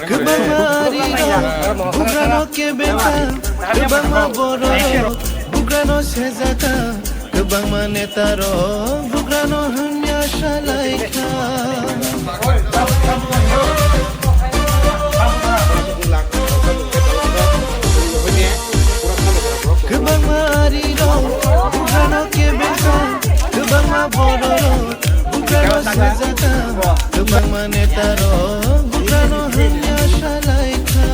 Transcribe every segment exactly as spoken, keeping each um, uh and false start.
Kwbangma arirok bugrano kebengkha, kwbangma bororok bugrano sejaka, kwbangma netarok bugrano hwnya salaikha. Kwbangma arirok bugrano kebengkha, kwbangma bororok bugrano sejaka, kwbangma netarok bugrano hwnya salaikha.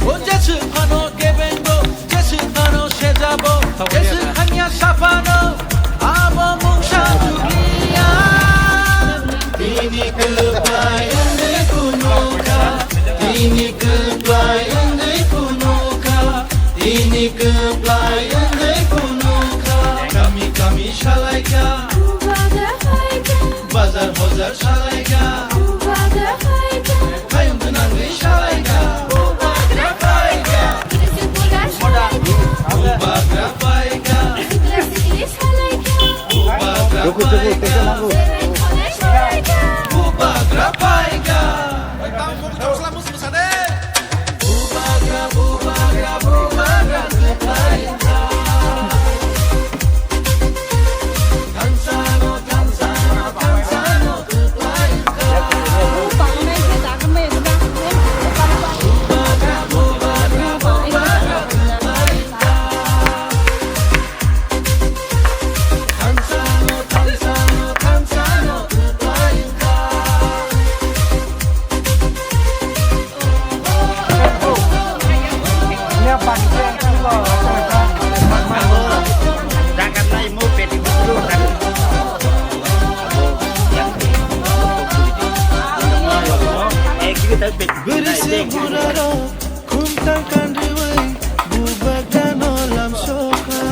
O jeswk phano kebengo, jeswk phano sejabo, jeswk hamya saphano, abo mungsa jukliya. Bini kwplai wngwi phunukha, bini kwplai wngwi phunukha, bini kwplai wngwi phunukha. Kami kami salaikha, bazar bazar salaikha, hayung gwnangwi salaikha. Bubagra phaikha, bubagra phaikha, bubagra phaikha. Bubagra phaikha. Bubagra, bubagra, bubagra phaikha. Bwrwi se burarok khumtang kanriwi bubagrano lamsokha.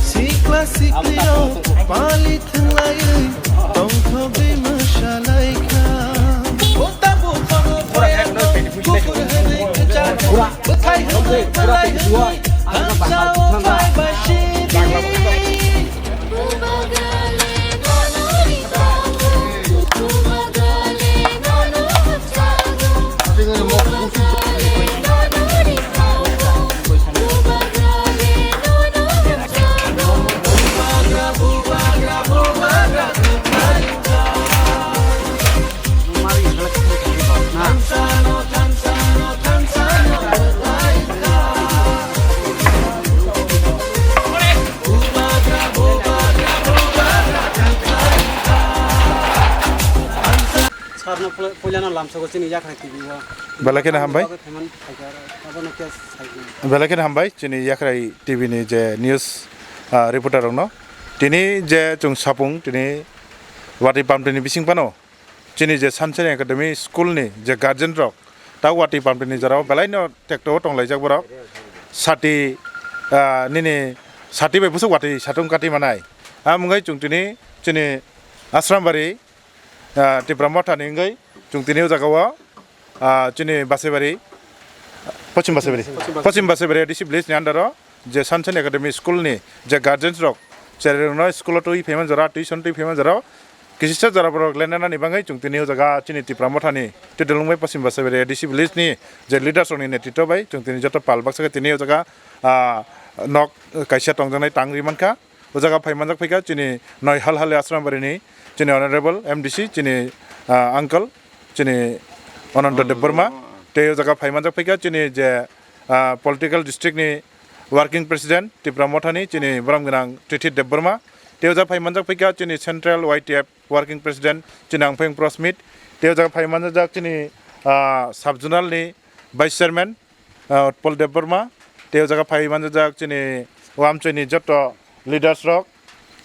Sikla siklirok pali thwnglaiwi tongthogwi mwsalaikha. Bwthai hwnwi bwlai hwnwi hamsao phai bai sidi. Sarno pula-, puilano lamsogo chini Yakhrai T V o. Belai kheno hambai. Bagwi phaimani phaikar, abono khe saikhe. Belai kheno hambai chini Yakhrai T V ni je news, ah, reporter rokno. Tini je chwng sapung tini watwi pamtwini bising phano chini je Sunshine Academy school ni je guardian rok ta watwi pamtwini jorao belaino tekto tonglaijak borok. Sati, ah, nini sati bai bwswk watwi satung kati manai. Amo wngwi chwng tini chini Asrambari, ah, Tipra Mothani wngwi chwng tini o jaga o, ah, chini Basaibari, Pochim Basaibari, Pochim Basaibari A D C village ni under o je Sunshine Academy school ni je guardians rok, cherai rokno school o twi phaima jora, tuition twi phaima jora, Kisisa jora borok lenanani bagwi chwng tini o jaga chini Tipra Mothani twi dwlwng bai Pochim Basaibari A D C village ni je leaders rokni netritwo bai chwng tini joto pal baksa khe tini o jaga, ah, nok kaisa tongjaknai tang ri mankha. O jaga phai manjak phaikha chini noi hal hali Asrambari ni chini honorable M D C chini, ah, uncle chini Ananta Debbarma. Tei o jaga phai manjak phaikha chini je, ah, political district ni working president Tipra Mothani chini borom gwnang Tithi Debbarma. Tei o jaga phai manjak phaikha chini central Y T F working president chini Angpheng Prosmit. Tei o jaga phai manjak chini, ah, sub zonal ni vice chairman, ah, Utpal Debbarma. Tei o jaga phai manjak chini o amchoi ni joto leaders rok,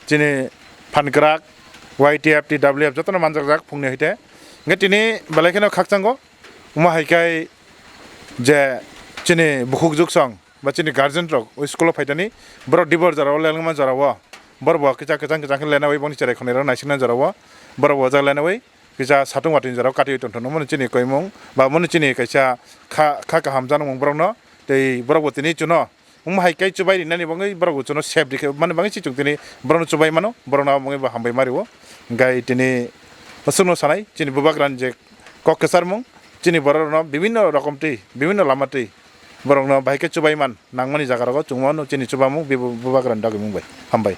chini phankrak, Y T F, T W F jotono manjakjak phungni hwite. Hwnkhe tini belai kheno khakchango. Omo hai khe je chini bukhuk juksong ba chini guardian rok o school o phaitani borok dibor jora o lengma jora o borok bo kisa kwchang kwchang khe lena ui boni cherai khonai rok naisikna jora o borok bo o jaga lena ui kisa satung watui jora o kati ui tongthokno mani chini koimung ba mani chini kaisa kha kha kaham janamung borokno tei borok bo tini chuno. Wngma hai khe chubai rinani bagwi borok bo chuno sep rikhe mani bagwi se chwng tini borokno chubai mano, borokno abo bagwi bo hambai ma rio. Hwnkhe tini aswkno sanai chini bubagrani je kok kwcharmung, chini borokno bibinno rokom twi, bibinno lama twi borokno bahai khe chubai man nangmani jaga rogo chwng mano chini chubamung bibo bubagrani dagimung bai. Hambai.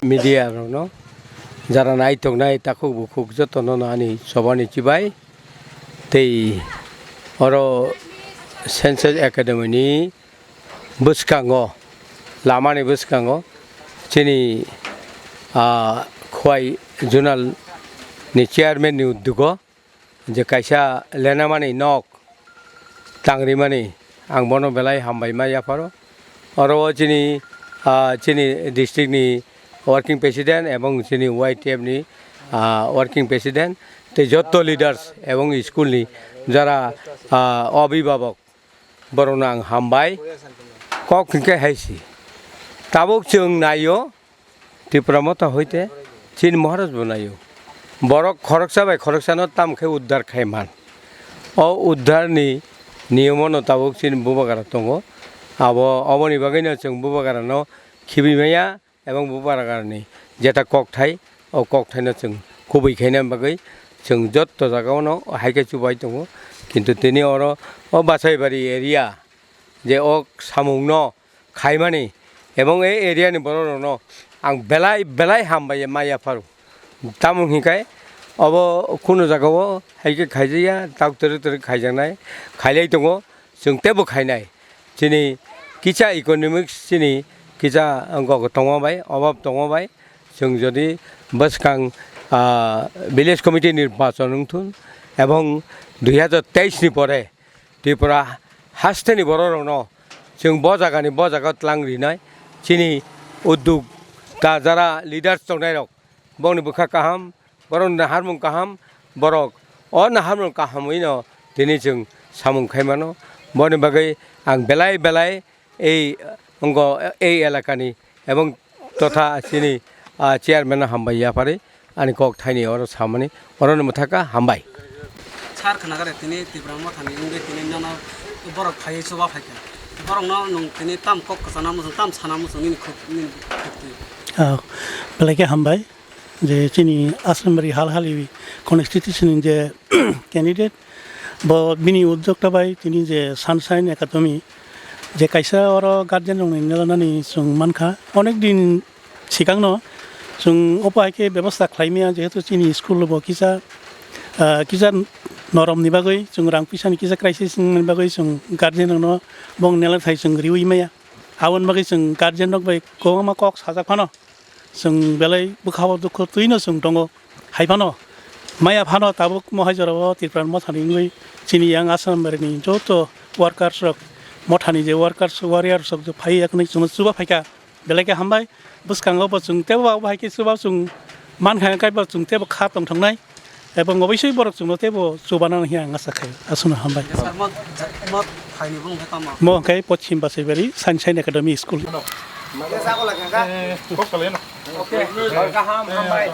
Media rokno jara naitok nai takhuk bukhuk jotono ani chobani chibai tei oro Science Academy ni bwskango, lamani bwskango chini, ah, Khowai Zonal ni chairman ni uddogo je kaisa lenamani nok tangrimani ang bono belai hambai ma yapharo. Oro o chini, ah, chini district ni working president ebong chini Y T F ni, ah, working president tei jotto leaders ebong school ni jara, ah, abhibhabok borokno ang hambai. Kok hwnkhe hai si. Tabuk chwng naio, Tipra Motha hoite chini Maharaj bo naio. Borok khoroksa bai khoroksano tamo khe uddar khai man. O uddarni niyomono tabuk chini bubagra tongo. Abo, oboni bagwino chwng bubagrano khibi maya. Ebong bubagrani jeta kokthai, o kokthaino chwng kubui khaina bagwi chwng jotto jagao no hai khe chubai tongo. Kintu tini oro o Basaibari area je o samungno khaimani ebong ei area ni borok rokno ang belai belai hambai ma yapharo. Tamo hwnkhai obo kunu jagao hai khe khaijakya, tak twrwk twrwk khaijaknai, khailai tongo, chwng teibo khainai. Chini kisa economics chini kisa wngkok tongma bai, obab tongma bai, chwng jodi bwskang, ah, village committee nirbachon wngthun ebong dui hazar teis ni pore Tripura hasteni borok rokno chwng bo jagani bo jaga tlang rinai chini udduk ta jara leaders tongnai rok bongni bwkha kaham, borok naharmung kaham, borok o naharmung kahamwino tini chwng samung khai mano. Boni bagwi ang belai belai ei wngkha ei elakani ebong totha chini, ah, chairman no hambai yapharwi ani kok thaini oro samani oro no mwthaka hambai. Sar khna gare tini Tipra Mothani wngwi tini nono borok phaiwi chuba phaikha. Borokno nwng tini tam kok kwchana muchung, tam sana muchung nini khuk, nini khuk twi. Ah, belai khe hambai. Je chini Asrambari hal hali constituency ni je candidate, bo bini uddokta bai tini je Sunshine Academy je kaisa oro guardian rokni nelanani chwng mankha. Onek din sikangno chwng obo hai khe bebosta khlai maya, jehetu chini school bo kisa, ah, kisa norom ni bagwi chwng rang puisa ni kisa crisis wngmani bagwi chwng guardian rokno bong nelathai chwng riwi maya. Aboni bagwi chwng guardian rok bai kwbangma kok sajak phano. Chwng belai bwkha-o dukhu twino chwng tongo. Hai phano maya phano tabuk mohai jorao Tripura Mothani wngwi chini yang Asrambari ni joto workers rok, Mothani je workers, warriors rok je phai yakni chwngno chuba phaikha, belai khe hambai. Bwskango bo chwng teibo abo hai khe chuba chwng mankha, hwnkhe bo chwng teibo kha tongthoknai. Ebong obosoi borok chwngno teibo chubanani hiya ang asa khaio. Aswkno hambai. Sir, mo, mo phaini bung khe tamo? Mo hwnkhe Pochim Basaibari Sunshine Academy School. Kaham, hambai.